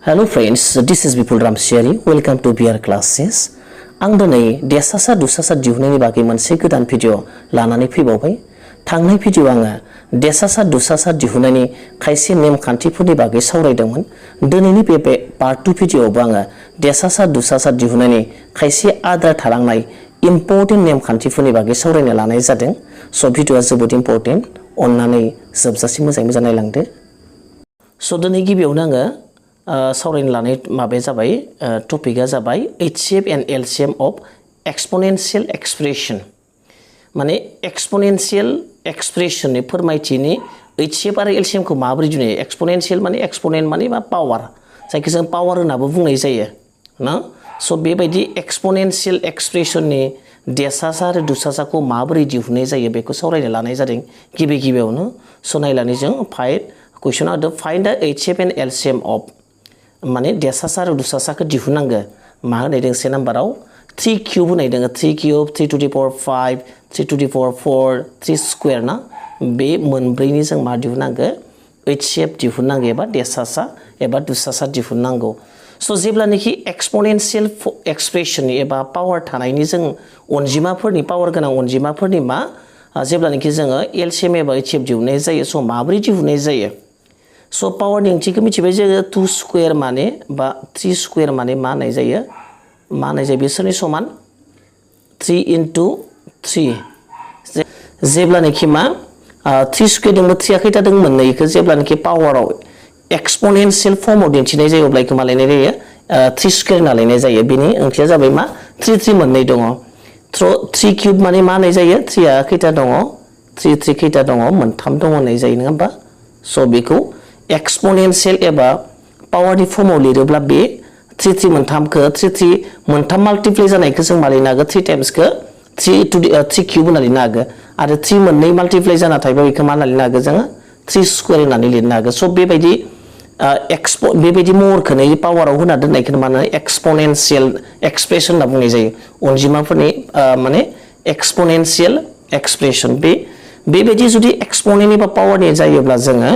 Hello friends, this is Vipul Ramsiari. Welcome to VR classes. आं दिनै देसासा दुसासा दिहुननायनि बागै मोनसे गोदान भिडिअ लानानै फैबावबाय। थांनाय भिडिअ आङो देसासा दुसासा दिहुननायनि खायसे नेमखान्थिफोरनि बागै सावरायदोंमोन। दिनैनि बे पार्ट 2 भिडिअआवबो आङो देसासा दुसासा दिहुननायनि खायसे आद्रा थालांनाय इम्पोर्टेन्ट नेमखान्थिफोरनि बागै सावरायनो लानाय जादों। स' भिडिअआ जोबोद इम्पोर्टेन्ट। अन्नानै जोबजासिम मोजाङै नायलांदो। स' दिनै गिबियावनो आङो सावरायनो लानाय माबाया जाबाय टपिकआ जाबाय HCF and LCM of exponential expression. माने एक्सपोनेन्शियल एक्सप्रेशननि फोरमायथिनि HCF आरो LCM खौ माबोरै दिहुनो। एक्सपोनेन्शियल माने एक्सपोनेन्ट माने मा पावार, जायखौ जों पावार होननाबो बुंनाय जायो ना। स' बेबायदि एक्सपोनेन्शियल एक्सप्रेशननि देसासा आरो दुसासाखौ माबोरै दिहुननाय जायो बेखौ सावरायनो लानाय जादों गिबियावनो। स' नायलानै जों कुइसना होदों फाइन्ड द HCF एन्ड LCM अफ माने देसासा आरो दुसासाखौ दिहुननांगो। मा होनाय दों से नाम्बाराव 3 क्यूब होनाय दों। 3 cube 3 to the power 5 3 to the power 4 3 square ना। बे मोनब्रैनि जों मा दिहुननांगो HCF दिहुननांगो एबा देसासा एबा दुसासा दिहुननांगौ। स' जेब्लानोखि एक्सपोनेन्शियल एक्सप्रेशन एबा पावार थानायनि जों अनजिमाफोरनि पावार गोनां अनजिमाफोरनि मा जेब्लानोखि जोङो LCM एबा HCF दिहुननाय जायो। स' माबोरै दिहुननाय जायो। स' पावारनि ओंथिखौ मिथिबाय जोङो 2 स्क्वायर माने बा 3 स्क्वायर माने मा होननाय जायो बिसोरनि समान 3 into 3 जेब्लानोखि मा 3 स्क्वायर दङ 3 खैथा दङ मोननैखौ जेब्लानोखि पावाराव एक्सपोनेन्शियल फर्माव दिन्थिनाय जायो अब्ला इखौ मा लायनाय जायो 3 स्क्वायर होनना लायनाय जायो। बेनि ओंथिया जाबाय मा 3 3 मोननै दङ। 3 क्यूब माने मा होननाय जायो 3 आ खैथा दङ 3 3 खैथा दङ मोनथाम दङ होननाय जायो नङा होमबा। स' बेखौ एक्सपोनेन्शियल एबा पावारनि फर्माव लिरोब्ला बे 3 3 मोनथामखौ 3 3 मोनथाम माल्टिप्लाइ जानायखौ जों मालायनो हागो 3 टाइम्सखौ 3 क्यूब होनना लिरनो हागो आरो 3 मोननै माल्टिप्लाइ जाना थायोबा बेखौ मा होनना लिरनो हागो जोङो 3 स्क्वायर होननानै लिरनो हागो। स' बेबायदि बेबायदि महरखौनो पावाराव होना दोननायखौनो मा होनो एक्सपोनेन्शियल एक्सप्रेशन होनना बुंनाय जायो। अनजिमाफोरनि माने एक्सपोनेन्शियल एक्सप्रेशन बेबायदि जुदि एक्सपोनेन्ट एबा पावारनि जायोब्ला जोङो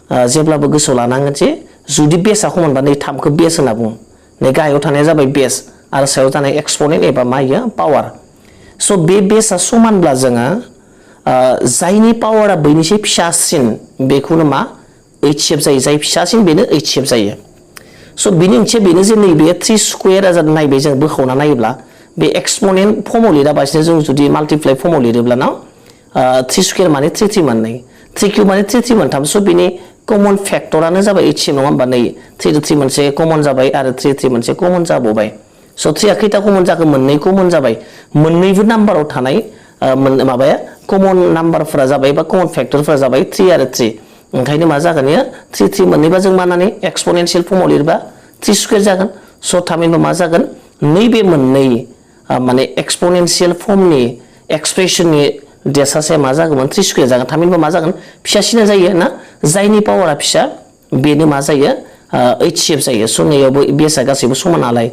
जेब्लाबो गोसोआव लानांगोन जे जुदि बेसआ खमनबा नै 3 खौ बेस होनना बुङो। नै गाहायाव थानाया जाबाय बेस आरो सायाव थानाय एक्सपोनेन्ट एबा मा इयो पावार। स' बे बेसआ समानब्ला जोङो जायनि पावारा बैनिसे फिसासिन बेखौनो मा HCF जायो। जाय फिसासिन बेनो HCF जायो। स' बिनि ओंथिया बेनो जे नैबे 3 स्क्वायरा नायबाय जों बोखावना नायोब्ला बे एक्सपोनेन्ट फर्माव लिराबासिनो जों जुदि माल्टिप्लाइ फर्माव लिरोब्ला ना 3 स्क्वायर माने 3 3 मोननै 3 क्यूब माने 3 3 मोनथाम। स' बिनि कमन फैक्टरानो जाबाय HCF नङा होमबा। नै 3 to 3 मोनसे कमन जाबाय आरो 3 3 मोनसे कमन जाबावबाय। स' 3 आ खैथा कमन जाखो मोननै कमन जाबाय। मोननैबो नाम्बाराव थानाय माबाया कमन नाम्बारफोरा जाबाय बा कमन फैक्टरफोरा जाबाय 3 आरो 3। ओंखायनो मा जागोन इयो 3 3 मोननैबा जों मा होननानै एक्सपोनेन्शियल फर्माव लिरबा 3 स्क्वायर जागोन। स' थामहिनबा मा जागोन नैबे मोननै माने एक्सपोनेन्शियल फर्मनि एक्सप्रेशननि देसासाया मा जागोन 3 स्क्वायर जागोन। थामहिनबा मा जागोन फिसासिना जायो ना। जायनि पावारा फिसा बेनो मा जायो HCF जायो। स' नैयावबो बेसआ गासैबो समान नालाय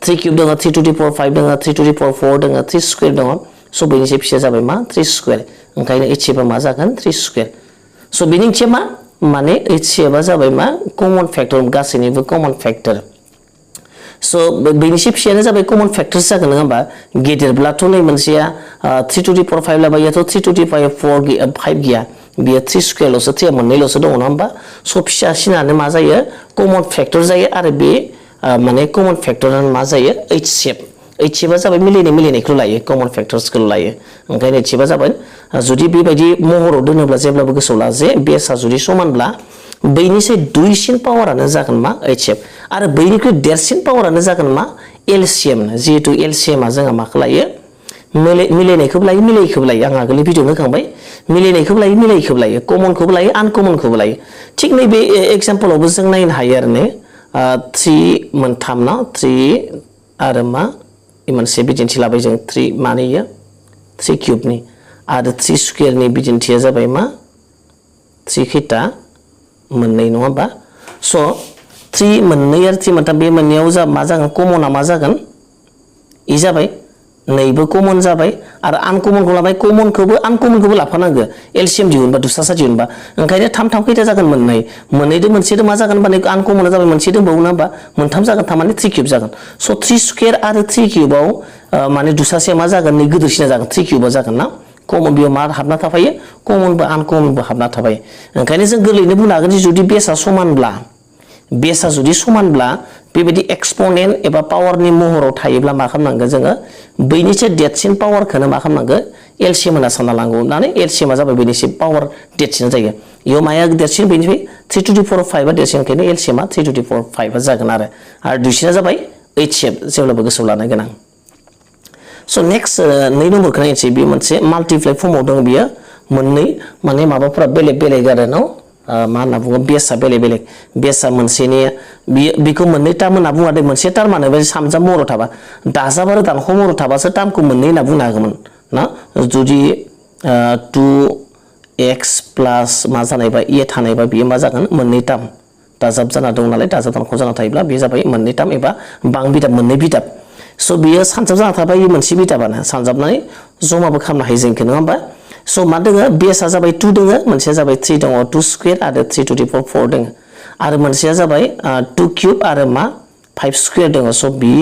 3 क्यूब दङ 3 to the power 5 दङ 3 to the power 4 दङ 3 स्क्वायर दङ। स' बैनिसे फिसाया जाबाय मा 3 स्क्वायर। ओंखायनो HCF आ मा जागोन 3 स्क्वायर। स' बेनि ओंथिया मा माने HCF आ जाबाय मा कमन फैक्टर गासैनिबो कमन फैक्टर। स' बेनिसे फिसायानो जाबाय कमन फैक्टर्स जागोन नङा होमबा। गेदेरब्लाथ' नै मोनसेया 3 to the power 5 लाबायाथ' 3 to the power 5 गैया बेयो 3 स्क्वायरल'सो 3 मोननैल'सो दङ नङा होमबा। स' फिसासिनानो मा जायो कमन फैक्टर जायो आरो बे माने कमन फैक्टरानो मा जायो HCF। HCF आ जाबाय मिलायनायखौ लायो कमन फैक्टर्सखौ लायो। ओंखायनो HCF आ जाबाय जुदि बेबायदि महराव दोनोब्ला जेब्लाबो गोसोआव ला जे बेसआ जुदि समानब्ला बैनिसे दुइसिन पावारानो जागोन मा HCF आरो बैनिख्रुइ देरसिन पावारानो जागोन मा LCM। जिहेतु LCM आ जोंहा माखौ लायो मिलायनायखौबो लायो मिलायैखौबो लायो। आं आगोलनि भिडिअआवनो होखांबाय मिलायनायखौबो लायो मिलायैखौबो लायो कमनखौबो लायो आनकमनखौबो लायो। थिग नैबे एग्जाम्पलावबो जों नायनो हायो आरो ने 3 मोनथाम ना 3 आरो मा मोनसे बिदिन्थि लाबाय जों 3 माने इयो 3 क्यूबनि आरो 3 स्क्वायरनि बिदिन्थिया जाबाय मा 3 खैथा मोननै नङा होमबा। स' 3 मोननै आरो 3 मोनथाम बे मोननैयाव मा जागोन कमना मा जागोन इ जाबाय नैबो कमन जाबाय आरो आनकमनखौ लाबाय आनकमनखौबो लाफानांगो एलसीएम दिहुनबा दुसासा दिहुनबा ओंखायनो 3 खैथा जागोन मोननैदो मोनसेदो मा जागोन माने आनकमना जाबाय मोनसे दंबावो ना होमबा मोनथाम जागोन थारमाने 3 क्यूब जागोन स 3 स्क्वायर आरो 3 क्यूबाव माने दुसासेया मा जागोन नै गोदोरसिना जागोन 3 क्यूबा जागोन ना कमन बियो मा हाबना थाफायो कमनबो आनकमनबो हाबना थाबाय ओंखायनो जों गोरलैनो बुंनो हागोन जे जुदि बेसा जुदि समानब्ला बेबायदि एक्सपोनेन्ट एबा पावारनि महराव थायोब्ला मा खालामनांगो जोङो बैनिसे देटसिन पावारखौनो मा खालामनांगो एलसीएम होनना सानना लांगौ नानै एलसीएम आ जाबाय बैनिसे पावार देटसिन जायो इयो माया देटसिन बेनिफ्राय 3 टू द पावर 5 आ देटसिन ओंखायनो एलसीएम आ 3 टू द पावर 5 आ जागोन आरो दुइसिना जाबाय एचसीएफ जेब्लाबो गोसोआव लानो गोनां स नेक्स्ट 2 नम्बरखौ नायनोसै बे मोनसे माल्टिप्लाइ फर्माव दङ बियो मोननै माने माबाफोरा बेलेग आरो न मा होनना बुङो बेसआ बेलेग बेसआ मोनसेनि बिखौ मोननै टार्म होनना बुङा दे मोनसे टार्मानो बे सामजाब महराव थाबा दाजाब आरो दानख' महराव थाबासो टार्मखौ मोननै होनना बुंनो हागौमोन ना जुदि 2x प्लस मा जानायबा ए थानायबा बियो मा जागोन मोननै टार्म दाजाब जाना दं नालाय दाजाब दानख' जाना थायोब्ला बे जाबाय मोननै टार्म एबा बां बिदाब मोननै बिदाब स बियो सानजाब जाना थाबाय मोनसे बिदाबानो सानजाबनानै जमाबो खालामनो हायो जोंखौ नङा होमबा स मा दोङो बेसआ जाबाय 2 दोङो मोनसेया जाबाय 3 दङ 2 स्क्वायर आरो 3 टू द पावर 4 दोङो आरो मोनसेया जाबाय 2 क्यूब आरो मा 5 स्क्वायर दङ स बि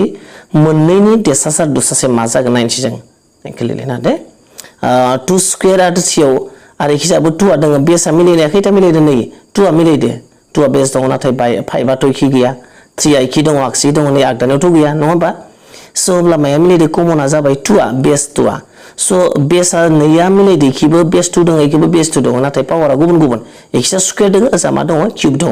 मोननैनि देसासा दुसासे मा जागोन नायनोसै जों एखे लिरना दे 2 स्क्वायर आरो 3 आव आरो इखिजाबो 2 आ दोङो बेसआ मिलायनाया खैथा मिलायदो नै 2 आ मिलायदो 2 आ बेस दङ नाथाय 5 आथ' इखि गैया 3 आ इखि दङ आगसि दङ नै आगदानायावथ' गैया नङा होमबा स होमब्ला माया मिलायदो कमना जाबाय 2 आ बेस 2 आ स बेसआ नैया मिलायदो इखिबो बेस 2 दङ इखिबो बेस 2 दङ नाथाय पावारा गुबुन इखिसा स्क्वायर दङ ओजा मा दङ क्यूब दङ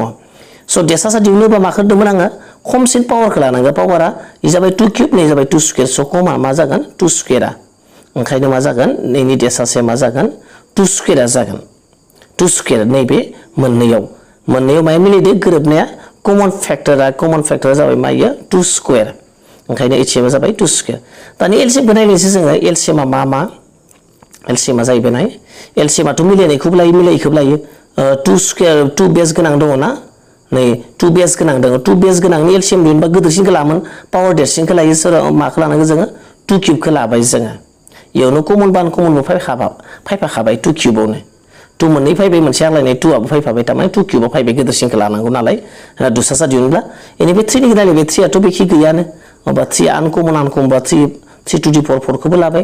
स देसासा दिहुनोबा मा खालामदोंमोन आङो खमसिन पावारखौ लानांगो पावारा इ जाबाय 2 क्यूब नै जाबाय 2 स्क्वायर स कमा मा जागोन 2 स्क्वायरा ओंखायनो मा जागोन नैनि देसासे मा जागोन 2 स्क्वायरा जागोन 2 स्क्वायर नैबे मोननैयाव माया मिलायदो गोरोबनाया कमन फैक्टरा जाबाय मा इयो 2 स्क्वायर ओंखायनो एचसीएम जाबाय 2 स्क्वायर दानि एलसीएम नायनोसै जोङो एलसीएम मा एलसीएम जाहैबाय नाय एलसीएम आथ' मिलायनायखौबो लायो 2 स्क्वायर 2 बेस गोनां दङ ना नै 2 बेस गोनां दङ 2 बेस गोनांनि एलसीएम दिहुनबा गोदोरसिनखौ लामोन पावार देरसिनखौ लायो सोर माखौ लानांगो जोङो 2 क्यूबखौ लाबाय जोङो इयावनो कमन बान कमनबो फैफाखाबाय 2 क्यूबावनो 2 मोननै फैबाय मोनसे आग्लायनाय 2 आबो फैफाबाय थारमाने 2 क्यूबाव फैबाय गोदोरसिनखौ लानांगौ नालाय दुसासा दिहुनब्ला इनिफ्राय 3 नि नायलाय बे 3 आथ' बेखि गैयानो होमबा 3 आनकमन बा 3 टू द पावर 4 खौबो लाबाय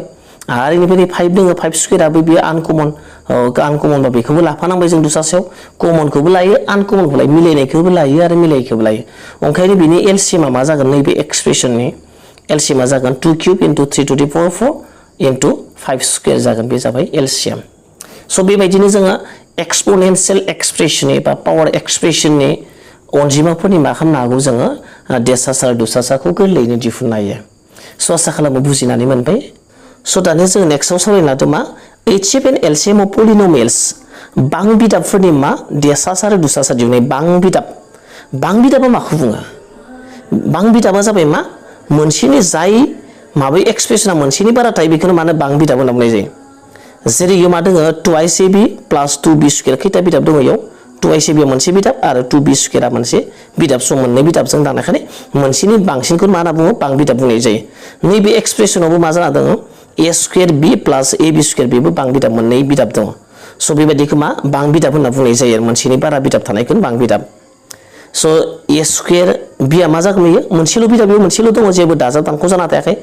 आरो इनिफ्राय 5 दोङो 5 स्क्वायराबो बेयो आनकमन बा बेखौबो लाफानांबाय जों दुसासेयाव कमनखौबो लायो आनकमनखौ लायो मिलायनायखौबो लायो आरो मिलायैखौबो लायो ओंखायनो बिनि एलसीएम मा जागोन नैबे एक्सप्रेसननि एलसीएम जागोन 2 क्यूब इनटू 3 टू द पावर 4 इनटू 5 स्क्वायर जागोन बे जाबाय एलसीएम स बेबायदिनो जोङो एक्सपोनेंशियल एक्सप्रेसन एबा पावार एक्सप्रेसननि अनजिमाफोरनि मा खालामनो हागौ जोङो देसासा दुसासाखौ गोरलैयैनो दिहुननो हायो स आसा खालामो बुजिनानै मोनबाय स दानिया जों नेक्स्टआव सावरायनो लादों मा HCF and LCM of polynomials बां बिदाबफोरनि मा देसासा आरो दुसासा दिहुननाय बां बिदाबा माखौ बुङो बां बिदाबा जाबाय मा मोनसेनि जाय माबे एक्सप्रेसना मोनसेनि बारा थायो बेखौनो माने बां बिदाब होनना बुंनाय जायो जेरै इयो मा दोङो 2ab + 2b स्क्वायर खैथा बिदाब दङ इयाव 2ab मोनसे बिदाब आरो 2b स्क्वायरा मोनसे बिदाब स मोननै बिदाबजों दानायखाय मोनसेनि बांसिनखौ मा होनना बुङो बां बिदाब बुंनाय जायो नैबे एक्सप्रेसनावबो मा जाना दङ a square b + ab square बेबो बां बिदाब मोननै बिदाब दङ स बेबायदिखौ मा बां बिदाब होनना बुंनाय जायो मोनसेनि बारा बिदाब थानायखौ बां बिदाब स a स्क्वायर b आ मा जागोन इयो मोनसेल' बिदाब इयो मोनसेल' दङ जेबो दाजाब दानख' जाना थायाखै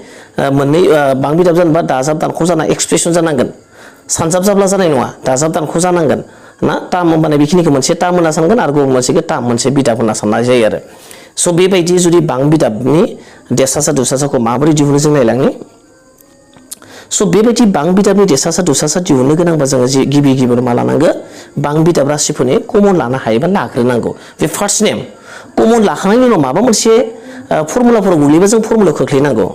मोननै बां बिदाब जानोबा दाजाब दानख' जाना एक्सप्रेसन जानांगोन सानजाब जाब्ला जानाय नङा दाजाब दानख' जानांगोन ना टार्म होनबाने बेखिनिखौ मोनसे टार्म होनना सानगोन आरो गुबुन मोनसेखौ टार्म मोनसे बिदाब होनना साननाय जायो आरो स बेबायदि जुदि बां बिदाबनि देसासा दुसासाखौ माबोरै दिहुनो जों नायलांनि स बेबायदि बां बिदाबनि देसासा दुसासा दिहुननो गोनांबा जोङो गिबियाव मा लानांगो बां बिदाब राशिफोरनि कमन लानो हायोबा लाग्रोनांगौ बे फार्स्ट नेम कमन लाखांनायनि उनाव माबा मोनसे फर्मुलाफोराव गोग्लैबा जों फर्मुला खोख्लैनांगौ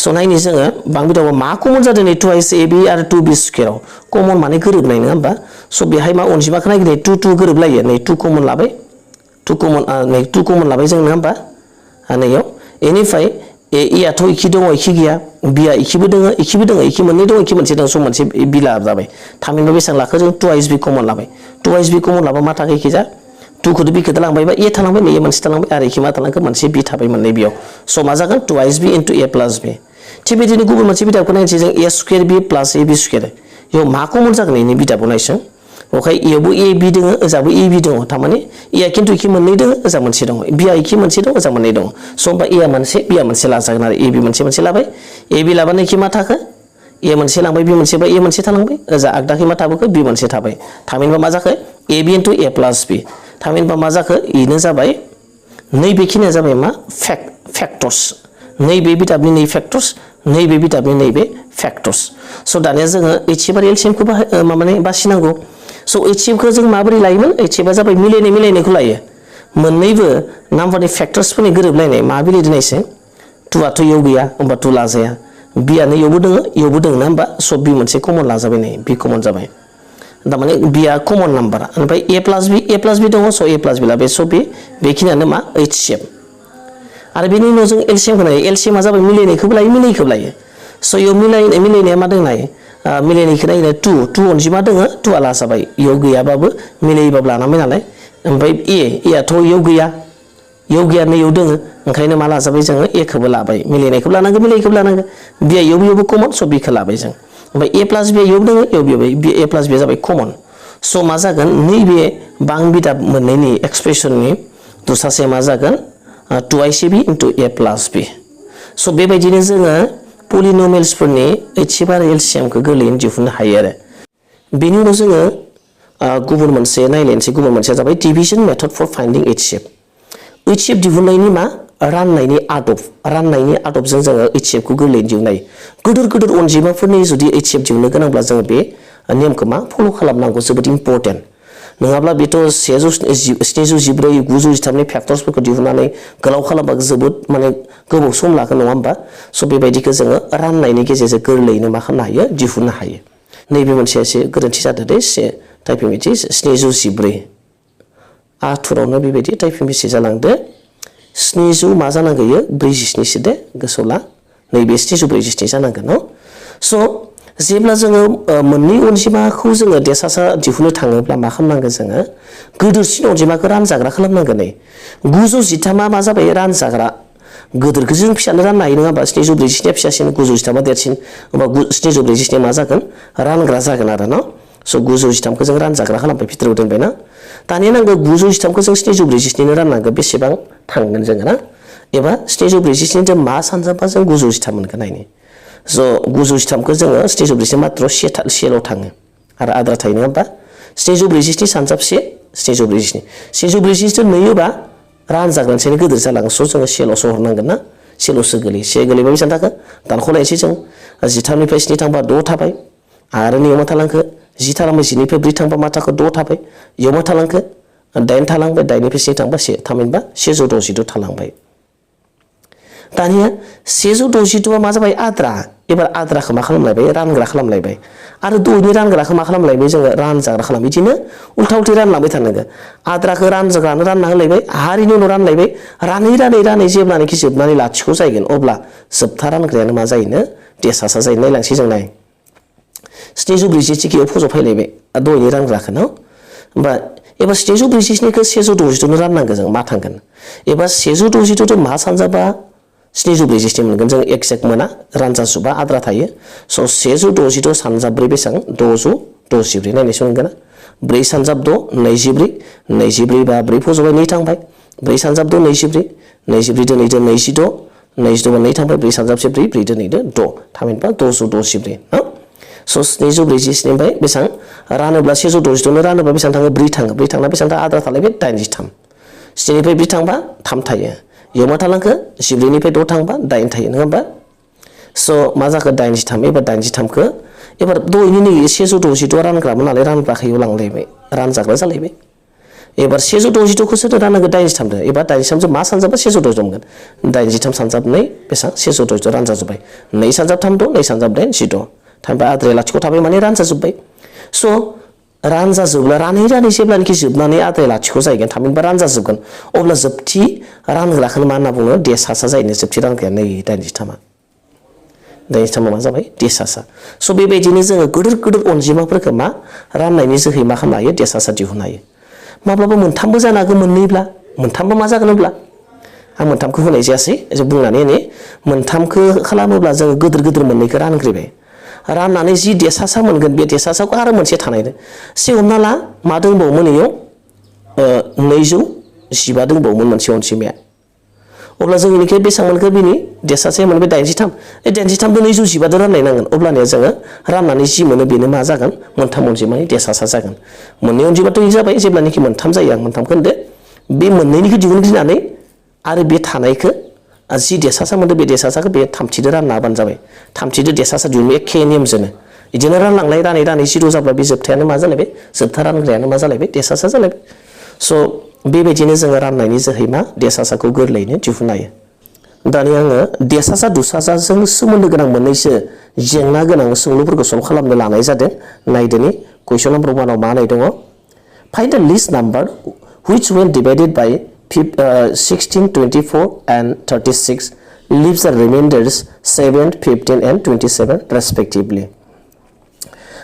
स नायनि जोङो बां बिदाबा मा कमन जादों नै 2ab आरो 2b स्क्वायराव कमन माने गोरोबनाय नङा होमबा स बेहाय मा अनजिमाखौ नागिरनाय 2 गोरोबलायो नै 2 कमन लाबाय 2 कमन लाबाय जों नङा होमबा नैयाव एनिफ्राय ए आथ' इखि दङ इखि गैया बि आ इखिबो दङ इखि मोननै दङ इखि मोनसे दङ स मोनसे बिला जाबाय थामहिनबा बेसेबां लाखो जों 2ab कमन लाबाय 2ab कमन लाबा मा थाखो इखिजा 2 खौथ' b खौथ' लांबायबा ए थालांबाय नै मोनसे थालांबाय आरो इखि मा थालांखो मोनसे b थाबाय मोननै बियाव स मा जागोन 2ab * a + b थिग बिदिनो गुबुन मोनसे बिदाबखौ नायनोसै जों a square b plus ab square इयाव मा कमन जागोन इनि बिदाबखौ नायसों ओमफ्राय इयावबो ab दङ ओजाबो ab दङ थारमाने a खिन्थु इखि मोननै दङ ओजा मोनसे दङ b आ इखि मोनसे दङ ओजा मोननै दङ स' होमबा a आ मोनसे b आ मोनसे लाजागोन आरो ab मोनसे लाबाय ab लाबानो इखि मा थाखो a मोनसे लांबाय b मोनसे बा a मोनसे थालांबाय ओजा आगदाखै मा थाबोखो b मोनसे थाबाय थामहिनबा मा जाखो ab into a plus b थामहिनबा मा जाखो इनो जाबाय नैबेखिनिया जाबाय मा फैक्टर्स नैबे बिदाबनि नै फैक्टर्स नैबे बिदाबनि नैबे फैक्टर्स स' दानिया जोङो HCF आरो LCM खौ माने बासिनांगौ स' HCF खौ जों माबोरै लायोमोन HCF आ जाबाय मिलायनायखौ लायो मोननैबो नाम्बारनि फैक्टर्सफोरनि गोरोबलायनाय मा बिलायदों नायसै 2 आथ' इयाव गैया होमबा 2 लाजाया b आनो इयावबो दङ ना होमबा स' b मोनसे कमन लाजाबाय नै b कमन जाबाय तारमाने b आ कमन नाम्बार ओमफ्राय a plus b दङ स' a plus b लाबाय स' बेखिनियानो मा HCF आरो बेनि उनाव जों LCM खौ नायो LCM आ जाबाय मिलायनायखौबो लायो स' इयाव मिलायनाया मा दङ नाय मिलायनायखौ नायनो 2 अनजिमा दङ 2 आ लाजाबाय इयाव गैयाबाबो मिलायोबाबो लानांबाय नालाय ओमफ्राय a आथ' इयाव गैया नै इयाव दङ ओंखायनो मा लाजाबाय जोङो a खौबो लाबाय मिलायनायखौबो लानांगौ मिलायैखौबो लानांगौ b आ इयावबो कमन स' b खौ लाबाय जों ओमफ्राय a plus b इयाव दङ इयाव a plus b जाबाय कमन स' मा जागोन नैबे बां बिदाब मोननैनि एक्सप्रेसननि दुसासे मा जागोन 2ICB into a plus b स' बेबायदिनो जोङो पलिनोमियल्सफोरनि HCF आरो LCM खौ गोरलैयैनो दिहुननो हायो आरो बेनि उनाव जोङो गुबुन मोनसे नायलायनोसै गुबुन मोनसेया जाबाय डिभिजन मेथड फर फाइन्डिं HCF दिहुननायनि मा राननायनि आदबजों जोङो HCF खौ गोरलैयैनो दिहुननो हायो गोदोर अनजिमाफोरनि जुदि HCF दिहुननो गोनांब्ला जोङो बे नेमखौ मा फल' खालामनांगौ जोबोद इम्पर्टेन्ट नङाब्ला बेथ' 714 913 नि फैक्टर्सफोरखौ दिहुननानै गोलाव खालामबा जोबोद माने गोबाव सम लागोन नङा होमबा स' बेबायदिखौ जोङो राननायनि गेजेरजों गोरलैयैनो मा खालामनो हायो दिहुननो हायो नैबे मोनसे एसे गोरोन्थि जादों दे टाइपिं मिस्टेक 714 आथुरावनो बेबायदि टाइपिं मिस्टेक जालांदो 700 मा जानांगौ 47 सो दे गोसोआव ला नैबे 747 जानांगोन न' स' जेब्ला जोङो मोननै अनजिमाखौ जोङो देसासा दिहुननो थाङोब्ला मा खालामनांगोन जोङो गोदोरसिन अनजिमाखौ रानजाग्रा खालामनांगोन 913 मा जाबाय रानजाग्रा गोदोरखौ जों फिसानो राननो हायो नङा होमबा 747 फिसासिन 913 देरसिन होमबा 747 मा जागोन रानग्रा जागोन आरो न' स' 913 खौ जों रानजाग्रा खालामबाय भितराव दोनबाय ना दानिया नांगौ 913 खौ जों 747 नो राननांगौ बेसेबां थांगोन जोङो ना एबा 747 जों मा सानजाबा जों 913 मोनगोन नायनि स' 913 खौ जोङो 747 मात्र सेल' थाङो आरो आद्रा थायो नङा होमबा 747 सानजाब 747 जों नैयोबा रानजागोनसेनो गोदोर जालाङो स' जोङो सेल'सो हरनांगोन ना सेल'सो गोलैयो से गोलैबा बेसेबां थाखो दानख'लायनोसै जों 13 निफ्राय 7 थांबा 6 थाबाय आरो नैयाव मा थालांखो 10 थालांबाय 10 निफ्राय 4 थांबा मा थाखो 6 थाबाय इयाव मा थालांखो 8 थालांबाय 8 निफ्राय 7 थांबा 1 थामहिनबा 162 थालांबाय दानिया 162 मा जाबाय आद्रा एबार आद्राखौ मा खालामलायबाय रानग्रा खालामलायबाय आरो द'नि रानग्राखौ मा खालामलायबाय जोङो रानजाग्रा खालाम बिदिनो उल्था उल्थि रानलांबाय थानांगो आद्राखौ रानजाग्रानो रानना होलायबाय हारिनि उनाव रानलायबाय रानै जेब्लानाखि जोबनानै लाथिख' जाहैगोन अब्ला जोबथा रानग्रायानो मा जायोनो देसासा जायो नायलांसै जों नाय 747 कियाव फज'फैलायबाय द'नि रानग्राखौ न' होमबा एबार 747 निखौ 162 नो राननांगौ जों मा थांगोन एबा 162 थ' मा सानजाबा 747 मोनगोन जों एक्जेक्ट मोना रानजाजोबा आद्रा थायो स' 162 सानजाब 4 बेसेबां 664 नायनायसो मोनगोन 4 सानजाब 6 24 बा 4 फज'बाय 2 थांबाय 4 सानजाब 6 24 24 दोनै 26 26 2 थांबाय 4 सानजाब 4 4 दोनै 6 थामहिनबा 664 न' स' 747 निफ्राय बेसेबां रानोब्ला 162 नो रानोब्ला बेसेबां थाङो 4 थाङो 4 थांना बेसेबां आद्रा थालायबाय 83 7 निफ्राय 4 थांबा 3 थायो इयाव मा थालांखो 14 निफ्राय 6 थांबा 8 थायो नङा होमबा स' मा जाखो 83 एबार 83 खौ एबार द'यनि नै 162 रानग्रामोन नालाय रानग्राखौ इयाव लांलायबाय रानजाग्रा जालायबाय एबार 162 खौ सोरजों राननांगौ 83 जों एबार 83 जों मा सानजाबा 162 मोनगोन 83 सानजाब 2 बेसेबां 162 रानजाजोब्बाय 2 सानजाब 3 2 सानजाब 8 6 थामहिनबा आद्राया लाथिख' थाबाय माने रानजाजोब्बाय स' रानजाजोबला रानै जेब्लानोखि जोबनानै आद्राया लाथिख' जाहैगोन थामहिनबा रानजाजोबगोन अब्ला जोबथि रानग्राखौनो मा होनना बुङो देसासा जायो जोबथि रानग्राया नै 83 मा जाबाय देसासा स' बेबायदिनो जोङो गोदोर अनजिमाफोरखौ मा राननायनि जोहै मा खालामनो हायो देसासा दिहुननो हायो माब्लाबा मोनथामबो जानो हागौ मोननैब्ला मोनथामबा मा जागोन अब्ला आं मोनथामखौ होनाय जायासै जों बुंनानै नै मोनथामखौ खालामोब्ला जों गिदिर गिदिर मोननैखौ रानग्रोबाय राननानै जि देसासा मोनगोन बे देसासाखौ आरो मोनसे थानायदो से हमना ला मा दंबावोमोन इयाव 215 दंबावोमोन मोनसे अनजिमाया अब्ला जों इनिखौ बेसेबां मोनखो बिनि देसासाया मोनबाय 83 ए 83 दो 215 दो रानलायनांगोन अब्लानिया जोङो राननानै जि मोनो बेनो मा जागोन मोनथाम अनजिमानि देसासा जागोन मोननै अनजिमाथ' जाबाय जेब्लानोखि मोनथाम जायो आं मोनथामखौ होनदो बे मोननैनिखौ दिहुनग्रोनानै आरो बे थानायखौ जि देसासा मोनदो बे देसासाखौ बे थामथिदो रानना होबानो जाबाय थामथिदो देसासा दिहुन एखे नेमजोंनो बिदिनो रानलांलाय रानै जिर' जाब्ला बे जोबथायानो मा जालायबाय जोबथा रानग्रायानो मा जालायबाय देसासा जालायबाय स' बेबायदिनो जोङो राननायनि जोहै मा देसासाखौ गोरलैयैनो दिहुननो हायो दानि आङो देसासा दुसासाजों सोमोन्दो गोनां मोननैसो जेंना गोनां सोंलुफोरखौ सल्भ खालामनो लानाय जादों नायदोनि कुइसन नाम्बार 1 आव मा होनाय दङ फाइन्ड द list number which when divided by 16, 24 and 36 leaves the remainders 7, 15 and 27 respectively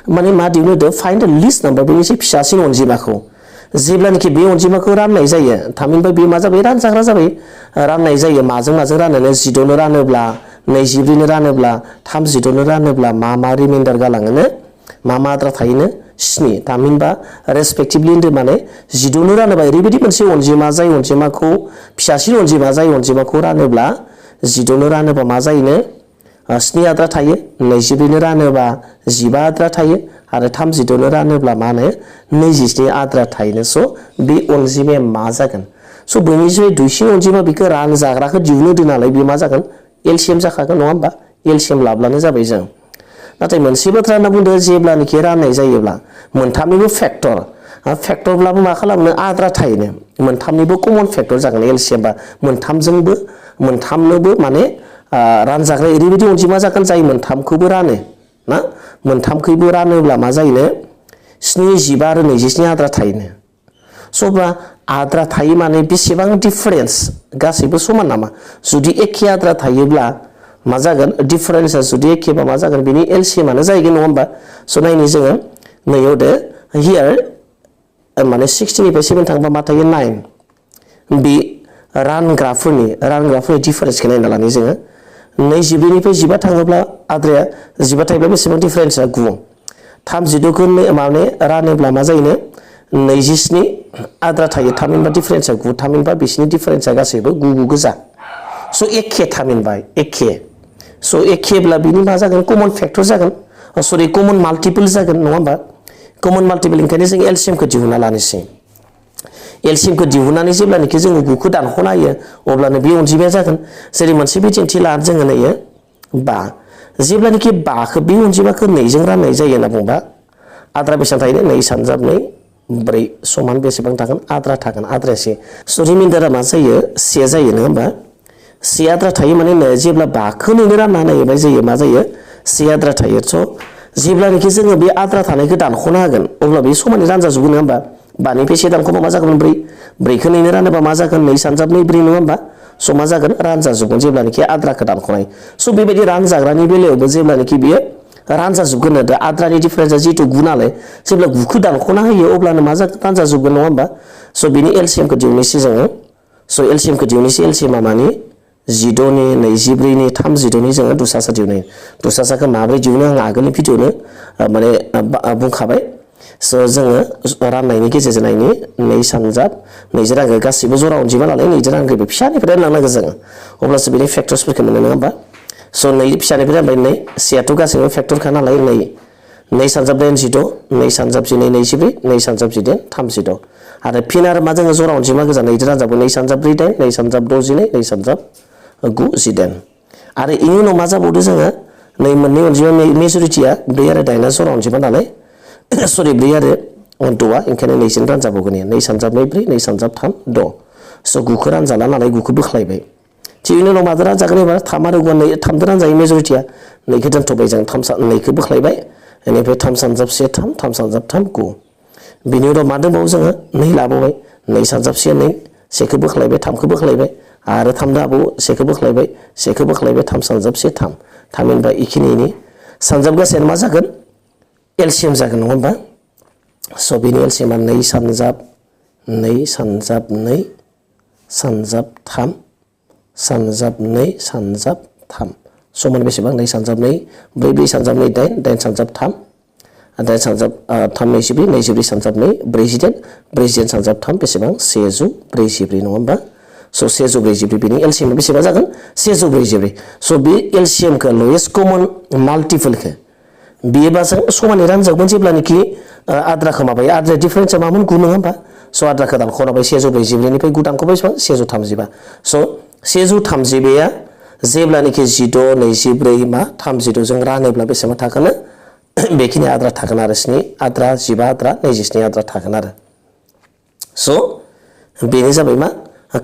माने मा दिहुननो होदो फाइन्ड द लिस्ट नाम्बार बेनिसै फिसासिन अनजिमाखौ जेब्लानोखि बे अनजिमाखौ राननाय जायो थामहिनबा बे मा जाबाय रानजाग्रा जाबाय राननाय जायो माजों रानोनो 14 नो रानोब्ला 24 नो रानोब्ला 36 नो रानोब्ला मा रिमाइन्डार गालाङोनो मा आद्रा थायोनो 7 थामहिनबा रेसपेक्टिभलि होनदो माने 14 नो रानोबा ओरैबायदि मोनसे अनजिमा जाय अनजिमाखौ फिसासिन अनजिमा जाय अनजिमाखौ रानोब्ला 14 नो रानोबा मा जायोनो 7 आद्रा थायो 24 नो रानोबा 15 आद्रा थायो आरो 36 नो रानोब्ला मा होनो 27 आद्रा थायोनो स' बे अनजिमाया मा जागोन स' बयनिख्रुइ दुइसिन अनजिमा बेखौ रानजाग्राखौ दिहुननो होदो नालाय बे मा जागोन एलसिएम जाखागोन नङा होमबा एलसिएम लाब्लानो जाबाय जों नाथाय मोनसे बाथ्रा होनना बुंदो जेब्लानोखि राननाय जायोब्ला मोनथामनिबो फेक्टरब्लाबो मा खालामनो आद्रा थायोनो मोनथामनिबो कमन फेक्टर जागोन एलसिएम बा मोनथामनोबो माने रानजाग्रा ओरैबायदि अनजिमा जागोन जाय मोनथामखौबो रानो ना मोनथामखौबो रानोब्ला मा जायोनो 7, 15 आरो 27 आद्रा थायोनो सब्ला आद्रा थायो माने बेसेबां डिफारेन्स गासैबो समान नामा जुदि एखे आद्रा थायोब्ला मा जागोन डिफारेन्सआ जुदि एखेबा मा जागोन बेनि एलसिएमानो जाहैगोन नङा होमबा स' नायनि जोङो नैयाव दे हियार माने 16 निफ्राय 7 थांबा मा थायो 9 बे रानग्राफोरनि डिफारेन्सखौ नायना लानि जोङो 22 निफ्राय 15 थाङोब्ला आद्राया 15 थायोब्ला बेसेबां डिफारेन्सआ 9 32 खौ माने रानोब्ला मा जायोनो 27 आद्रा थायो थामहिनबा डिफारेन्सआ 9 थामहिनबा बिसिनि डिफारेन्सआ गासैबो 9 गोजा स' एखे थामहिनबा एखे स' एखेब्ला बिनि मा जागोन कमन फेक्टर जागोन सरि कमन माल्टिपल जागोन नङा होमबा कमन माल्टिपल ओंखायनो जों एलसिएमखौ दिहुनना लानोसै एलसिएमखौ दिहुननानै जेब्लानोखि जोङो 9 खौ दानख'ना होयो अब्लानो बे अनजिमाया जागोन जेरै मोनसे बिदिन्थि लानानै जोङो नायो 5 जेब्लानोखि 5 खौ बे अनजिमाखौ 2 जों राननाय जायो होनना बुंबा आद्रा बेसेबां थायो 2 सानजाब 2 4 समान बेसेबां थागोन आद्रा थागोन आद्राया से स' रिमाइन्डारा मा जायो 1 जायो नङा होमबा 1 आद्रा थायो माने जेब्ला 5 खौ 2 रानना नायोबा जायो मा जायो 1 आद्रा थायो स' जेब्लानोखि जोङो बे आद्रा थानायखौ दानख'नो हागोन अब्ला बे समानै रानजाजोबगोन नङा होमबा 5 निफ्राय 1 दानख'बा मा जागोन 4 4 खौ 2 रानोबा मा जागोन 2 सानजाब 2 4 नङा होमबा स' मा जागोन रानजाजोबगोन जेब्लानोखि आद्राखौ दानख'नाय स' बेबायदि रानजाग्रानि बेलायावबो जेब्लानोखि बियो रानजाजोबगोन आरो आद्रानि डिफारेन्सआ जिहेतु 9 नालाय जेब्ला 9 खौ दानख'ना होयो अब्लानो मा जागोन रानजाजोबगोन नङा होमबा स' बिनि एलसिएमखौ दिहुननोसै जोङो स' एलसिएमखौ दिहुननोसै एलसिएमा मानि 14 नि 24 नि 36 नि जोङो दुसासा दिहुनो दुसासाखौ माबोरै दिहुनो आं आगोलनि भिडिअ'नो माने बुंखाबाय स' जोङो राननायनि गेजेरजों नायनि 2 सानजाब 2 रानगो गासैबो जरा अनजिमा नालाय 2 रानगो बे फिसानिफ्राय रानलांनांगौ जोङो अब्लासो बेनि फेक्टर्सफोरखौ मोनो नङा होमबा स' 2 फिसानिफ्राय रानबाय 2 सेयाथ' गासैबो फेक्टरखा नालाय 2 सानजाब 6 2 सानजाब 12 24 2 सानजाब 10 36 आरो फिन आरो मा जोङो जरा अनजिमा गोजा 2 रानजाबो 2 सानजाब 4 2 सानजाब 6 2 सानजाब 9 10 आरो इनि उनाव मा जाबावदो जोङो नै मोननै अनजिमा मेजरिटिया 4 आरो 8 जरा अनजिमा नालाय सरि 4 आरो 6 ओंखायनो 2 जों रानजाबावगोन 2 सानजाब 2 4 2 सानजाब 3 6 स' 9 खौ रानजाला नालाय 9 खौ बोख्लायबाय थिग बेनि उनाव माजों रानजागोन एबा 3 आरो 9 3 जों रानजायो मेजरिटिया 2 खौ दोनथ'बाय जों 2 खौ बोख्लायबाय बेनिफ्राय 3 सानजाब 1 3 3 सानजाब 3 9 बिनि उनाव मा दंबावो जोङो 2 लाबावबाय 2 सानजाब 1 2 1 खौ बोख्लायबाय 3 खौ बोख्लायबाय आरो 3 दाबावो 1 खौ बोख्लायबाय 1 खौ बोख्लायबाय 3 सानजाब 1 3 थामहिनबा इखिनिनि सानजाब गासैयानो मा जागोन एलसिएम जागोन नङा होमबा स' बेनि एलसिएमा 2 सानजाब 2 सानजाब 2 सानजाब 3 सानजाब 2 सानजाब 3 समान बेसेबां 2 सानजाब 2 4 4 सानजाब 2 8 8 सानजाब 3 8 सानजाब 3 24 24 सानजाब 2 48 48 सानजाब 3 बेसेबां 144 नङा होमबा स' 144 बिनि एलसीएम बेसेबां जागोन 144 स' बे एलसीएम खौ लवेस्ट कमन माल्टिपल खौ बेबा जों समानै रानजागोन जेब्लानोखि आद्राखौ माबायो आद्रा डिफरेन्सआ मामोन 9 नङा होमबा स' आद्राखौ दानख'नाबाय 144 निफ्राय 9 दानख'बाय बेसेबां 135 स' 135 आ जेब्लानोखि 16 24 मा 32 जों रानोब्ला बेसेबां थागोन बेखिनि आद्रा थागोन आरो 7 आद्रा 15 आद्रा 27 आद्रा थागोन आरो स' बेनो जाबाय मा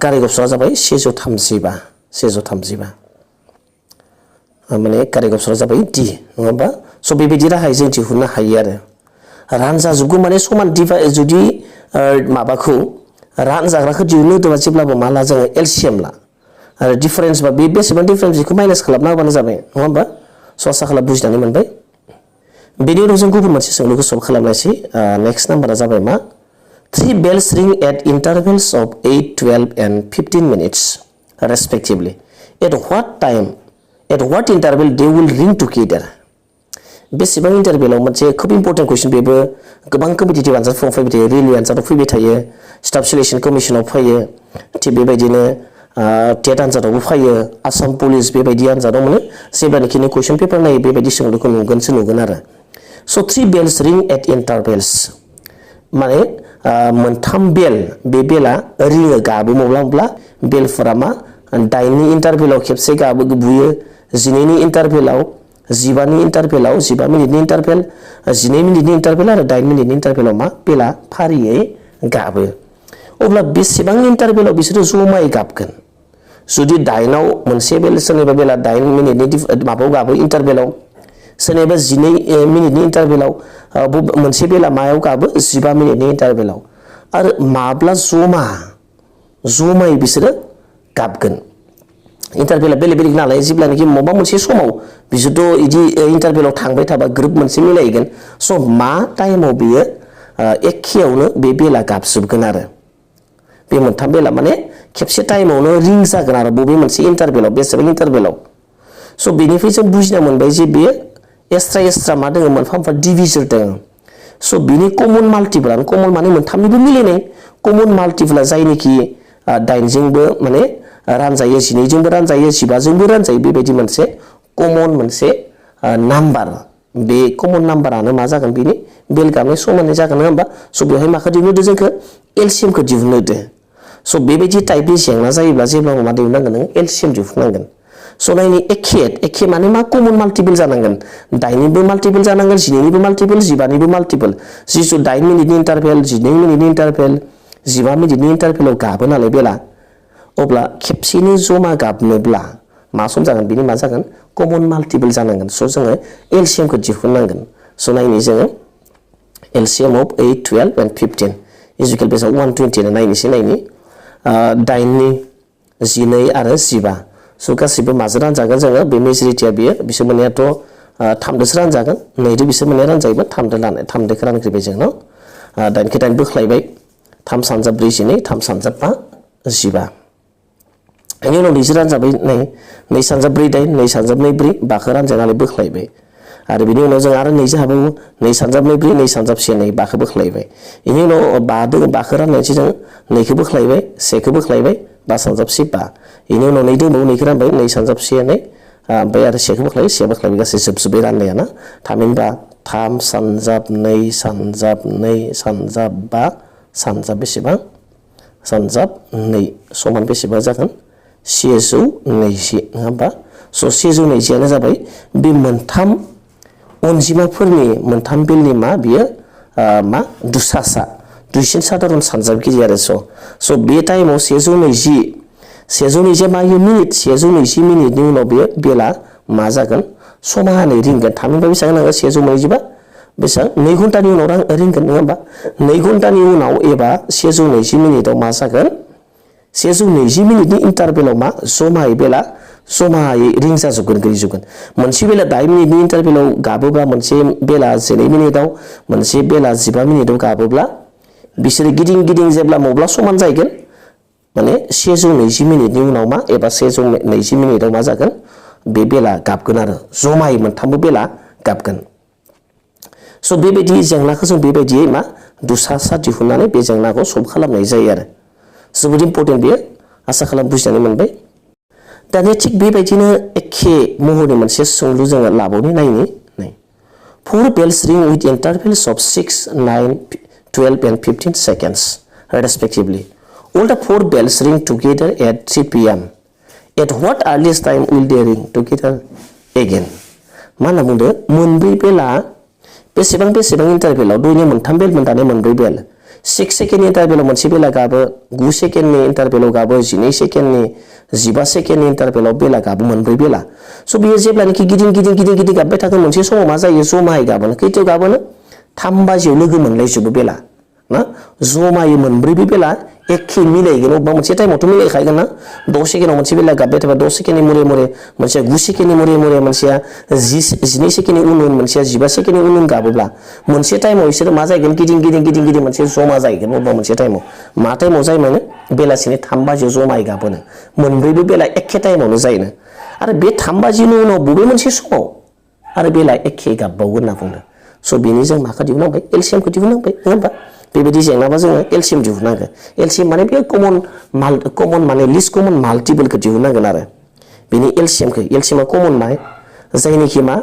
कारेक्ट अपसना जाबाय 135 माने कारेक्ट अपसना जाबाय D नङा होमबा स' बेबायदि राहायै जों दिहुननो हायो आरो रानजाजोबगौ माने समान जुदि माबाखौ रानजाग्राखौ दिहुननो होदोंबा जेब्लाबो मा ला जोङो एलसीएम ला आरो डिफरेन्स बा बे बेसेबां डिफरेन्स बेखौ माइनास खालामना होबानो जाबाय नङा होमबा स' आसा खालाम बुजिनानै मोनबाय बेनि उनाव जों गुबुन मोनसे सोंलुखौ सल्भ खालामनायसै नेक्स्ट नाम्बारा जाबाय मा 3 bells ring at intervals of 8 12 and 15 minutes respectively at what interval they will ring together बेसेबां इन्टारभेलाव मोनसे खोब इम्पोर्टेन्ट क्वेश्चन बेबो गोबां कम्पिटिटिभ आनजादफोराव फैबाय थायो रेलवे आनजादाव फैबाय थायो स्टाफ सिलेक्शन कमिशनाव फैयो थिग बेबायदिनो टेट आनजादावबो फैयो आसाम पुलिस बेबायदि आनजादाव मोनो जेब्लानोखि नों क्वेश्चन पेपार नायो बेबायदि सोंलुखौ नुगोन आरो स' 3 bells ring at intervals माने मोनथाम बेल बे बेला रिङो गाबो माब्ला बेलफोरा मा 8 नि इन्टारभेलाव खेबसे गाबो बुयो 12 नि इन्टारभेलाव 15 नि इन्टारभेलाव 15 मिनिटनि इन्टारभेल 12 मिनिटनि इन्टारभेल आरो 8 मिनिटनि इन्टारभेलाव मा बेला फारियै गाबो अब्ला बेसेबां इन्टारभेलाव बिसोरो जमायै गाबगोन जुदि 8 आव मोनसे बेल सोरनिबा बेला 8 मिनिटनि माबायाव गाबो इन्टारभेलाव सोरनिबा 12 मिनिटनि इन्टारभेलाव मोनसे बेला मायाव गाबो 15 मिनिटनि इन्टारभेलाव आरो माब्ला जमायै बिसोरो गाबगोन इन्टारभेला बेलेग नालाय जेब्लानोखि माबा मोनसे समाव बिसोरथ' इदि इन्टारभेलाव थांबाय थाबा ग्रुप मोनसे मिलायगोन स' मा टाइमाव बियो एखेयावनो बे बेला गाबजोबगोन आरो बे मोनथाम बेला माने खेबसे टाइमावनो रिं जागोन आरो बबे मोनसे इन्टारभेलाव बेसेबां इन्टारभेलाव स' बेनिफ्राय जों बुजिना मोनबाय जे बेयो एक्सट्रा मा दङ मोनफा डिभिजन दङ स' बिनि कमन माल्टिपल कमन माने मोनथामनिबो मिलायनाय कमन माल्टिपला जायनिखि 8 जोंबो माने रानजायो 12 जोंबो रानजायो 15 जोंबो रानजायो बेबायदि मोनसे कमन मोनसे नाम्बार बे कमन नाम्बारानो मा जागोन बिनि बेल गाबनाय समानै जागोन नङा होमबा स' बेवहाय माखौ दिहुननो जोंखौ एलसीएमखौ दिहुननो स' बेबायदि टाइपनि जेंना जायोब्ला जेब्लाबो मा दिहुननांगोन नों एलसीएम दिहुननांगोन स' नायनि एखे माने मा कमन माल्टिपल जानांगोन 8 निबो माल्टिपल जानांगोन 12 निबो माल्टिपल 15 निबो माल्टिपल जिसु 8 मिनिटनि इन्टारभेल 12 मिनिटनि इन्टारभेल 15 मिनिटनि इन्टारभेलाव गाबो नालाय बेला अब्ला खेबसेनो जमा गाबनोब्ला मा सम जागोन बिनि मा जागोन कमन माल्टिपल जानांगोन स' जोङो एलसीएमखौ दिहुननांगोन स' नायनि जोङो एलसीएम अफ 8 12 and 15 इजिकेल बेसाव 120 नायनोसै 8 नि 12 आरो 15 स' गासिबो माजों रानजागोन जोङो बे मेजरिटिया बियो बिसोर मोनैयाथ' 3दोसो रानजागोन 2दो बिसोर मोनैया रानजायोमोन 3दोखौ रानग्रोबाय जोंनाव 8 खौ 8 बोख्लायबाय 3 सानजाब 4 12 3 सानजाब 5 15 बेनि उनाव 2 रानजाबाय 2 सानजाब 4 8 2 सानजाब 2 4 5खौ रानजानानै बोख्लायबाय आरो बिनि उनाव जों आरो 2 हाबावो 2 सानजाब 2 4 2 सानजाब 1 2 5खौ बोख्लायबाय बेनि उनाव 5 दङ 5खौ राननायसै जों 2खौ बोख्लायबाय 1खौ बोख्लायबाय 5 सानजाब 5 बेनि उनाव 2 दंबावो 2खौ रानबाय 2 सानजाब 1 2 ओमफ्राय आरो 1खौ बोख्लायबाय 1 बोख्लायबाय गासै जोबजोब्बाय राननाया ना थामहिनबा 3 सानजाब 2 सानजाब 2 सानजाब 5 सानजाब बेसेबां सानजाब 2 समान बेसेबां जागोन 120 नङा होमबा स' 120 जाबाय बे मोनथाम अनजिमाफोरनि मोनथाम बेलनि मा बियो मा दुसासा दुइसिन साधारन सानजाबगिरि आरो स' बे टाइमाव 120 मा मिनिट 120 मिनिटनि उनाव बेला मा जागोन समानै रिंगोन थामहिनबा बेसेबां नांगोन 120 बेसेबां 2 घन्टानि उनाव रिंगोन नङा होमबा 2 घन्टानि उनाव एबा 120 मिनिटआव मा जागोन 120 मिनिटनि इन्टारभेलाव मा जमायै रिं जाजोबगोन गैजोबगोन मोनसे बेला 8 मिनिटनि इन्टारभेलाव गाबोब्ला मोनसे बेला 12 मिनिटआव मोनसे बेला 15 मिनिटआव गाबोब्ला बिसोर गिदिं जेब्ला मब्ला समान जायगोन माने 120 मिनिटनि उनाव मा एबा 120 मिनिटआव मा जागोन बे बेला गाबगोन आरो जमायै मोनथामबो बेला गाबगोन स' बेबायदि जेंनाखौ जों बेबायदियै मा दुसासा दिहुननानै बे जेंनाखौ सल्भ खालामनाय जायो आरो जोबोद इम्पर्टेन्ट बेयो आसा खालाम बुजिनानै मोनबाय दानिया थिग बेबायदिनो एखे महरनि मोनसे सोंलु जोङो लाबावनि नायनि 4 bells ring with intervals of 6, 9, 12 and 15 seconds respectively. All the 4 bells ring together at 3 p.m. At what earliest time will they ring together again? मा होनना बुंदो मोनब्रै बेला बेसेबां इन्टारभेलाव दुइनि मोनथाम बेल मोनदाने मोनब्रै बेल 6 सेकेन्डनि इन्टारभेलाव मोनसे बेला गाबो 9 सेकेन्डनि इन्टारभेलाव गाबो 12 सेकेन्डनि 15 सेकेन्डनि इन्टारभेलाव बेला गाबो मोनब्रै बेला स' बियो जेब्लानोखि गिदिं गाबबाय थागोन मोनसे समाव मा जायो जमायै गाबोनो खैथायाव गाबोनो 3 बाजियाव लोगो मोनलायजोबो बेला ना जमायै मोनब्रैबो बेला एखे मिलायगोन अबेबा मोनसे टाइमावथ' मिलायखागोन ना 6 सेकेन्डआव मोनसे बेला गाबबाय थाबा 6 सेकेन्डनि मुरे मोनसेया 9 सेकेन्डनि मुरे मोनसेया 12 सेकेन्डनि उन मोनसेया 15 सेकेन्डनि उन गाबोब्ला मोनसे टाइमाव बिसोरो मा जागोन गिदिं मोनसे जमा जाहैगोन अबेबा मोनसे टाइमाव मा टाइमाव जायो माने बेलासिनि 3 बाजियाव जमायै गाबोनो मोनब्रैबो बेला एखे टाइमावनो जायोनो आरो बे 3 बाजिनि उनाव बबे मोनसे समाव आरो बेला एखे गाबबावगोन होनना बुंदों स' बेनि जों माखौ दिहुननांबाय एलसिएमखौ दिहुननांबाय नङा होमबा बेबायदि जेंनाबा जोङो एलसिएम दिहुननांगोन एलसिएम माने बे कमन माने लिस्ट कमन माल्टिपलखौ दिहुननांगोन आरो बेनि एलसिएमा कमन माने जायनिखि मा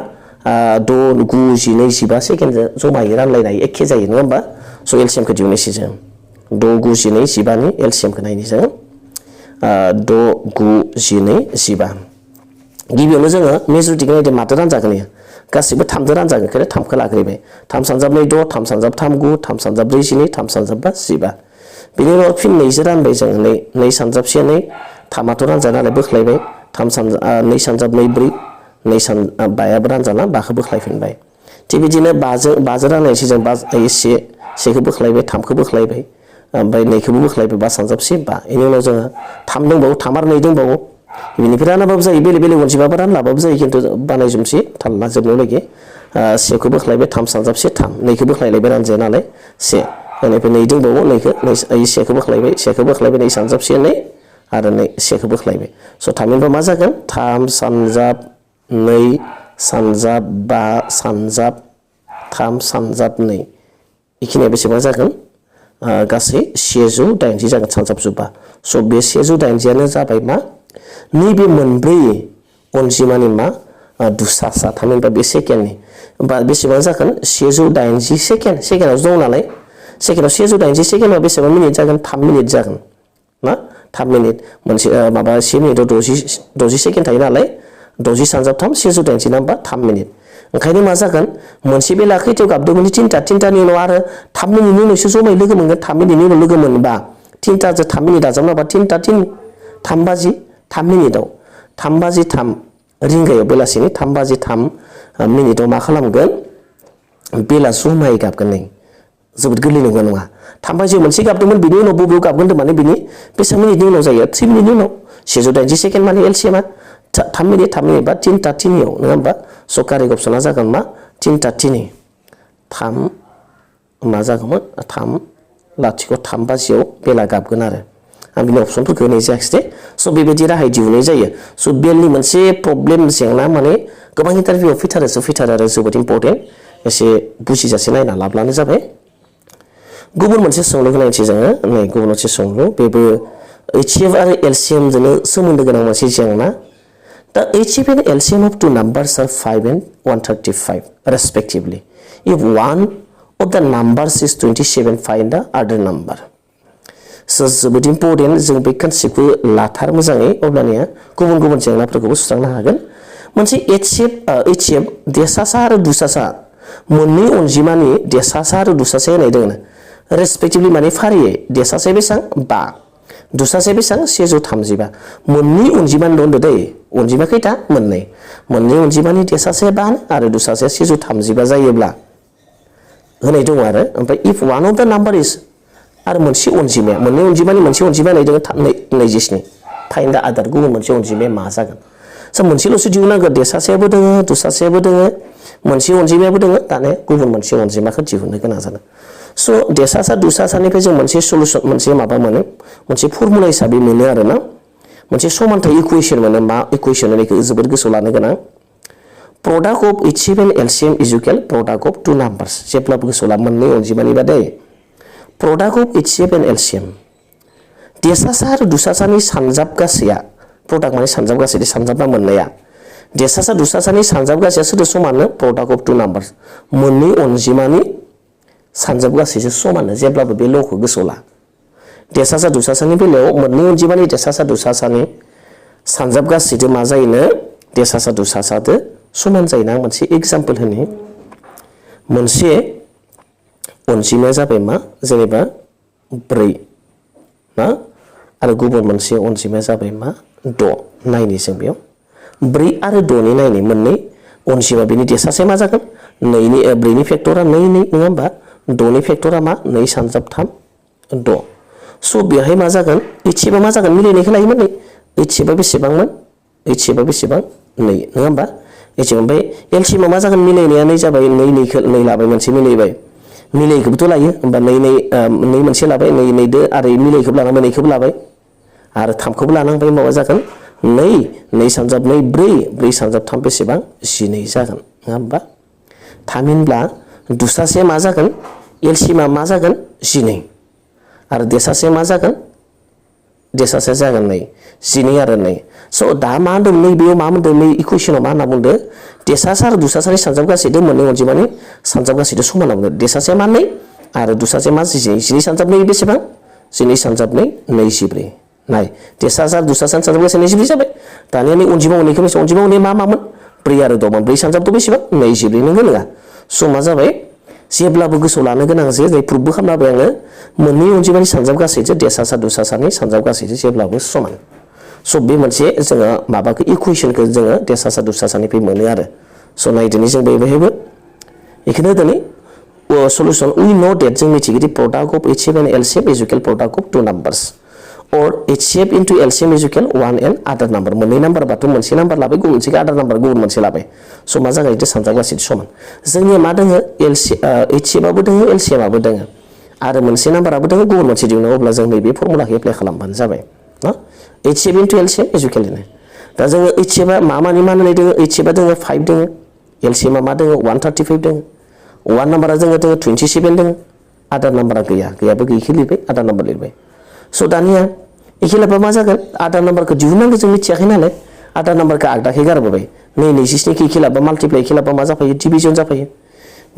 6, 9, 12, 15 सेकेन्डजों जमायै रानलायनाय एखे जायो नङा होमबा स' एलसिएमखौ दिहुननोसै जों 6, 9, 12, 15 नि एलसिएमखौ नायनि जों 6, 9, 12, 15 गिबियावनो जोङो मेजरिटिखौ नायदो माथो रानजागोन इयो गासिबो 3जों रानजागोन ओंखायनो 3खौ लाग्रोबाय 3 सानजाब 2 6 3 सानजाब 3 9 3 सानजाब 4 12 3 सानजाब 5 15 बिनि उनाव फिन 2जों रानबाय जों 2 सानजाब 1 2 3आथ' रानजाना नालाय बोख्लायबाय 2 सानजाब 2 4 2 सानजाब 5आबो रानजाना 5खौ बोख्लायफिनबाय थिग बिदिनो 5जों राननायसै जों 1खौ बोख्लायबाय 3खौ बोख्लायबाय ओमफ्राय 2खौबो बोख्लायबाय 5 सानजाब 1 5 बेनि उनाव जोङो 3 दंबावो 3 आरो 2 दंबावो बेनिफ्राय रानाबाबो जायो बेलेग अनजिमाबो रानलाबाबो जायो खिन्थु बानायजोबसै थालला जोबनायावलागि 1खौ बोख्लायबाय 3 सानजाब 1 3 2खौ बोख्लायलायबाय रानजाया नालाय 1 बेनिफ्राय 2 दंबावो 1खौ बोख्लायबाय 2 सानजाब 1 2 आरो 1खौ बोख्लायबाय स' थामहिनबा मा जागोन 3 सानजाब 2 सानजाब 5 सानजाब 3 सानजाब 2 बेखिनिया बेसेबां जागोन गासै 180 जागोन सानजाब जोबा स' बे 180 जाबाय मा नैबे मोनब्रै अनजिमानि मा दुसासा थामहिनबा बे सेकेन्डनि बा बेसेबां जागोन 180 सेकेन्डआव दं नालाय सेकेन्डआव 180 सेकेन्डआव बेसेबां मिनिट जागोन 3 मिनिट जागोन ना 3 मिनिट मोनसे माबा 1 मिनिटआव 60 सेकेन्ड थायो नालाय 60 सानजाब 3 180 नाम्बा 3 मिनिट ओंखायनो मा जागोन मोनसे बेला खैथायाव गाबदोंमोन 3टानि उनाव आरो 3 मिनिटनि उनावसो जमायै लोगो मोनगोन 3 मिनिटनि उनाव लोगो मोनबा 3टाजों 3 मिनिट दाजाबनाबा 3 बाजि 3 मिनिटआव 3 बाजि 3 रिंगायाव बेलासिनि 3 बाजि 3 मिनिटआव मा खालामगोन बेला जमायै गाबगोन नै जोबोद गोरलै नङा 3 बाजियाव मोनसे गाबदोंमोन बिनि उनाव बबेयाव गाबगोन माने बिनि बेसेबां मिनिटनि उनाव जायो 3 मिनिटनि उनाव 180 सेकेन्ड माने एलसिएमा 3 मिनिट बा 3टा 3नियाव नङा होमबा स' कारेक्ट अपसना जागोन मा 3टा 3 मा जागौमोन 3 बाजियाव बेला गाबगोन आरो आं बिनि अपसनफोरखौ होनाय जायाखै दे स' बेबायदि राहायै दिहुननाय जायो स' बेलनि मोनसे प्रब्लेम जेंना माने गोबां इन्टारभिउआव फैथारो आरो जोबोद इम्पर्टेन्ट एसे बुजिजासे नायना लाब्लानो जाबाय गुबुन मोनसे सोंलुखौ नायनोसै जोङो गुबुन मोनसे सोंलु बेबो HCF आरो LCMजोंनो सोमोन्दो गोनां मोनसे जेंना दा HCF and LCM of two numbers are 5 and 135 respectively if one of the numbers is 27 find the other number जोबोद इम्पर्टेन्ट जों बे कनसेप्टखौ लाथार मोजाङै अब्लानिया गुबुन गुबुन जेंनाफोरखौबो सुस्रांनो हागोन मोनसे HCF देसासा आरो दुसासा मोननै अनजिमानि देसासा आरो दुसासा होनाय दङ रेसपेक्टिभलि माने फारियै देसासाया बेसेबां 5 दुसासाया बेसेबां 135 मोननै अनजिमानि दं दै अनजिमा खैथा मोननै अनजिमानि देसासाया 5 आरो दुसासाया 135 जायोब्ला होनाय दङ आरो ओमफ्राय if one of the number is आरो मोनसे अनजिमाया मोननै अनजिमानि मोनसे अनजिमा नायदों 27 फाइन्ड द आदार गुबुन मोनसे अनजिमाया मा जागोन स' मोनसेल'सो दिहुननांगोन देसासायाबो दङ दुसासायाबो दङ मोनसे अनजिमायाबो दङ दाने गुबुन मोनसे अनजिमाखौ दिहुननो गोनां जादों स' देसासा दुसासानिफ्राय जों मोनसे सलुसन मोनसे माबा मोनो मोनसे फर्मुला हिसाबै मोनो आरोना मोनसे समानथाय इकुवेशन मोनो मा इकुवेशन बेखौ जोबोद गोसोआव लानो गोनां product of HCF and LCM is equal product of two numbers जेब्लाबो गोसोआव ला मोननै अनजिमानि बादै product of HCF and LCM देसासा आरो दुसासानि सानजाब गासैया product माने सानजाब गासै सानजाबना मोननाया देसासा दुसासानि सानजाब गासैया सोरजों समानो product of two numbers मोननै अनजिमानि सानजाब गासैजों समानो जेब्लाबो बे ल'खौ गोसोआव ला देसासा दुसासानि बेलायाव मोननै अनजिमानि देसासा दुसासानि सानजाब गासैजों मा जायोनो देसासा दुसासादो समान जायोना आं मोनसे एग्जाम्पल होनि मोनसे अनजिमाया जाबाय मा जेनेबा 4 ना आरो गुबुन मोनसे अनजिमाया जाबाय मा 6 नायनि जों बेयाव 4 आरो 6 नि नायनि मोननै अनजिमा बेनि देसासे मा जागोन 2 नि 4 नि फेक्टरा 2 नङा होमबा 6 नि फेक्टरा मा 2 सानजाब 3 6 स' बेहाय मा जागोन एचएबा मा जागोन मिलायनायखौ लायोमोन नै एचएबा बेसेबांमोन एचएबा बेसेबां 2 नङा होमबा एचएब ओमफ्राय एलसीएमआ मा जागोन मिलायनाया 2 जाबाय 2 लाबाय मोनसे मिलायबाय मिलायखौबोथ' लायो होमबा 2 मोनसे लाबाय 2 दो आरो मिलायखौबो लानांबाय 2खौबो लाबाय आरो 3खौबो लानांबाय माबा जागोन 2 सानजाब 2 4 सानजाब 3 बेसेबां 12 जागोन नङा होमबा थामहिनब्ला दुसासे मा जागोन एलसीएमआ मा जागोन 12 आरो देसासे मा जागोन देसासे जागोन 12 आरो 2 स' दा मा होनदों नैबेयाव मा होनदों नै इकुवेशनाव मा होनना बुंदों देसासा आरो दुसासानि सानजाब गासैदों मोननै अनजिमानि सानजाब गासैदों समान होनना बुंदों देसासे मा 2 आरो दुसासे मा 12 सानजाब 2 बेसेबां 12 सानजाब 2 24 नाय देसासा आरो दुसासानि सानजाब गासै 24 जाबाय दानिया नै अनजिमा मोननैखौ बेसे अनजिमा मोननै मा मामोन 4 आरो 6 4 सानजाब 2 बेसेबां 24 नंगौ नङा स' मा जाबाय जेब्लाबो गोसोआव लानो गोनां जे जाय प्रुफबो खालामना होबाय आङो मोननै अनजिमानि सानजाब गासैजों देसासा दुसासानि सानजाब गासैजों जेब्लाबो समान स' बे मोनसे जोङो माबाखौ इकुवेशनखौ जोङो देसासा दुसासानिफ्राय मोनो आरो स' नायदिनै जों बेहायबो बेखौनो दिनै सल्युसन वी नो डेट जों मिथिगौ the product of HCF and LCM is equal product of two numbers और HCF into LCM is equal 1 and other number मोननै नाम्बार बाथ' मोनसे नाम्बार लाबाय गुबुन मोनसे आदार नाम्बार गुबुन मोनसे लाबाय स' मा जागोन इदि सानजाब गासै समान जोंनिया मा दोङो एचसीएफआबो दोङो एलसीएमआबो दोङो आरो मोनसे नाम्बाराबो दोङो गुबुन मोनसे दिहुनो अब्ला जों नैबे फर्मुलाखौ एप्लाइ खालामबानो जाबाय ना HCF into LCM is equal दा जोङो एचसीएफआ मा होननाय दोङो एचसीएफआ दोङो 5 दोङो एलसीएमआ मा दोङो 135 दोङो 1 नाम्बारा जोङो 27 दोङो आदार नाम्बारा गैयाबो गैयिखौ लिरबाय आदार नाम्बार लिरबाय स' दानिया एखेलाबा मा जागोन आदार नाम्बारखौ दिहुननांगौ जों मिथियाखै नालाय आदार नाम्बारखौ आगदाखै गारबोबाय नै 26 नि एखेलाबा माल्टिप्लाइ एखेलाबा मा जाफायो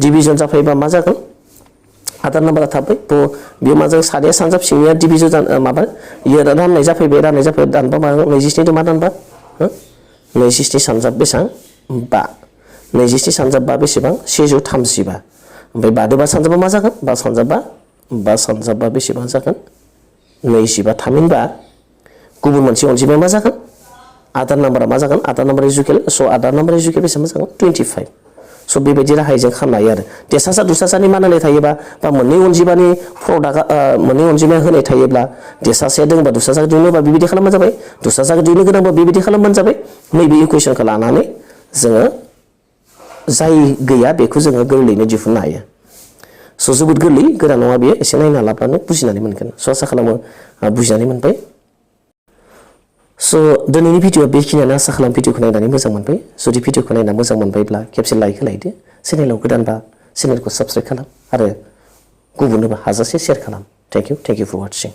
डिभिजन जाफायोबा मा जागोन आदार नाम्बारा थाबाय थ' बेयाव मा जागोन सानैया सानजाब सिंनिया डिभिजन माबा इयो राननाय जाफैबाय दानबा मा 26 मा दानबा 26 सानजाब बेसेबां 5 26 सानजाब 5 बेसेबां 135 ओमफ्राय 5 सानजाबा मा जागोन 5 सानजाबा बेसेबां जागोन 25 थामहिनबा गुबुन मोनसे अनजिमाया मा जागोन आदार नाम्बारा मा जागोन आदार नाम्बार इज इक्वल स' आदार नाम्बार इज इक्वल बेसेबां जागोन 25 स' बेबायदि राहायजों खालामनो हायो आरो देसासा दुसासानि मा होनाय थायोबा बा मोननै अनजिमानि प्रडाक्टआ मोननै अनजिमाया होनाय थायोब्ला देसासेया दङबा दुसासाखौ दिहुनोबा बेबायदि खालामबानो जाबाय दुसासाखौ दिहुननो गोनांबा बेबायदि खालामबानो जाबाय नैबे इकुवेशनखौ लानानै जोङो जाय गैया बेखौ जोङो गोरलैयैनो दिहुननो हायो स' जोबोद गोरलै गोरा नङा बेयो एसे नायना लाब्लानो बुजिनानै मोनगोन स' आसा खालामो बुजिनानै मोनबाय स' दिनैनि भिडिअ'आ बेखिनियानो आसा खालाम भिडिअ'खौ नायनानै मोजां मोनबाय जुदि भिडिअ'खौ नायना मोजां मोनबायब्ला खेबसे लाइक होलायदो चेनेलाव गोदानबा चेनेलखौ साबस्क्राइब खालाम आरो गुबुननोबो हाजासे शेयार खालाम थेंक इउ फर वाचिं